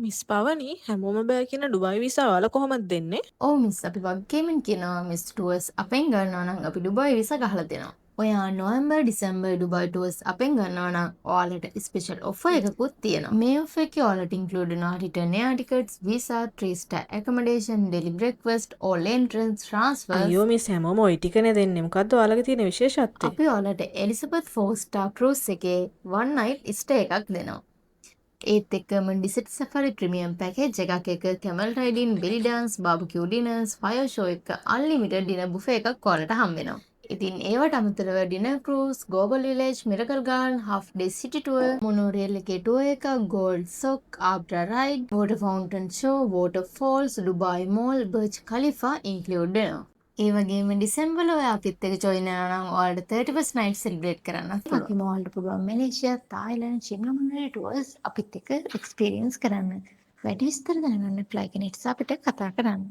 Miss පවනි, හැමෝම බෑ කියන ඩුබායි වීසා ඔයාලා කොහොමද දෙන්නේ? ඔව් මිස්, අපි වගකීමෙන් කියනවා මිස්, ටුවර්ස් අපෙන් ගන්නවා නම් අපි ඩුබායි වීසා ගහලා දෙනවා. ඔයා නොවැම්බර් ඩිසැම්බර් ඩුබායි ටුවර්ස් අපෙන් ගන්නවා නම් ඔයාලට ස්පෙෂල් ඔෆර් එකකුත් තියෙනවා. මේ ඔෆර් එකේ ඔයාලට ඉන්ක්ලූඩ් වෙනවා return air tickets, visa, 3 star accommodation, daily breakfast, all entrance, transfers. අයියෝ මිස්, හැමෝම ඔය ටිකනේ දෙන්නේ. මොකද්ද ඔයාලගේ තියෙන විශේෂත්වය? අපි ඔයාලට එලිසබෙත් 4 ස්ටාර් ක්‍රූස් එකේ one night stay එකක් දෙනවා. ඒත් එක්කම ඩිසර්ට් සෆාරි ප්‍රීමියම් පැකේජ් එකක් එක්ක camel riding, belly dance, barbecue dinners, fire show එක්ක අන්ලිමිටඩ් ඩිනර් බුෆේ එකක් ඔයාලට හම්බ වෙනවා. ඉතින් ඒවට අමතරව dinner cruise, global village, miracle garden, half day city tour, මොනෝරේල් එකේ ටුවර් එකක්, gold souk, Abra ride, water fountain show, water falls, Dubai mall, Burj Khalifa include වෙනවා. ඒ වගේම ඩිසැම්බර් වල ඔයා අපිත් එක්ක ජොයින් වෙනවා නම් ඔයාලට 31st night celebrate කරන්නත් පුළුවන්. වගේම ඔයාලට පුළුවන් මැලේසියා, තායිලන්ඩ්, සිම්ලා මනාලි ටුවර්ස් අපිත් එක්ක එක්ස්පීරියන්ස් කරන්න. වැඩි විස්තර දැනගන්න ෆ්ලයි කනෙක්ට්ස් අපිට කතා කරන්න.